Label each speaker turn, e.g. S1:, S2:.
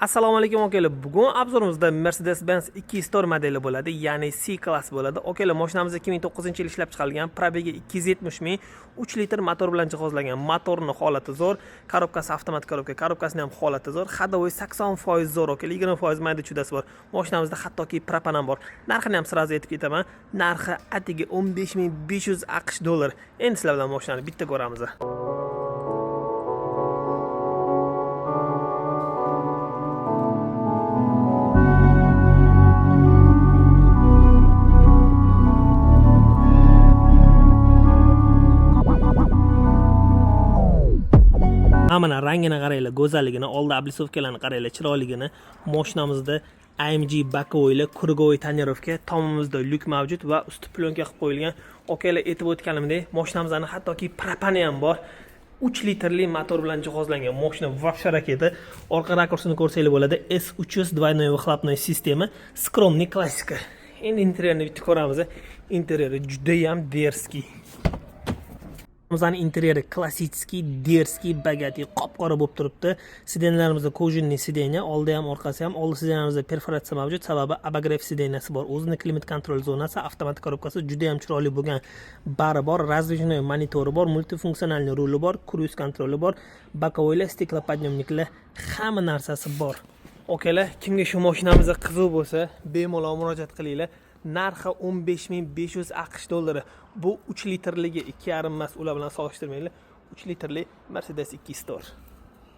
S1: Assalomu alaykum, akalar. Bugun обзор imizda Mercedes-Benz 204 modeli bo'ladi, ya'ni C klass bo'ladi. Akalar, mashinamiz 2009-yil ishlab chiqarilgan, пробег i 270 ming, 3 litr motor bilan jihozlangan. Motorni holati zo'r, коробка si avtomat коробка, коробка sini ham holati zo'r, ходовой 80% zo'r, akalar, 20% mayda chudasi bor. Mashinamizda hattoki propan ham bor. Narxini ham сразу aytib ketaman. Narxi atigi 15 500 AQSh dollar. Endi sizlar bilan mashinani bitta ko'ramiz. Ha, mana rangini qaranglar, go'zalligini, oldi облицовка larni qaranglar, chiroyligini. Mashinamizda AMG боковой lar, круговой тонировка, tomimizda lyuk mavjud va usti plyonka qilib qo'yilgan. Okalar, aytib o'tganimdek, mashinamizni hattoki propani ham bor. 3 litrli motor bilan jihozlangan. Mashina вообще raketa. Orqa rakursini ko'rsanglar bo'ladi. S300 двойной выхлопной система, скромный klassika. Endi interyerni bitta ko'ramiz. Interyeri juda ham дерзкий. Bizani interyeri klassический, дерзкий, богатый, qop-qora bo'lib turibdi. Сиденья larimizda кожаный сиденья, oldi ham, orqasi ham. Oldi сиденья larimizda perforatsiya mavjud, sababi обогрев сиденья si bor. O'zini климат-контроль zonasi, avtomat коробка si, juda ham chiroyli bo'lgan bari bor, раздвижной monitori bor, мультифункциональный ruli bor, круиз контроль i bor, боковой lar, стеклоподъемник lar, hamma narsasi bor. Okalar, kimga shu mashinamizda qiziq bo'lsa, bemalol murojaat qilinglar. Narxi 15 500 AQSh dollari. Bu 3 litrligi, 2,5 emas, ular bilan solishtirmanglar. 3 litrli Mercedes 204.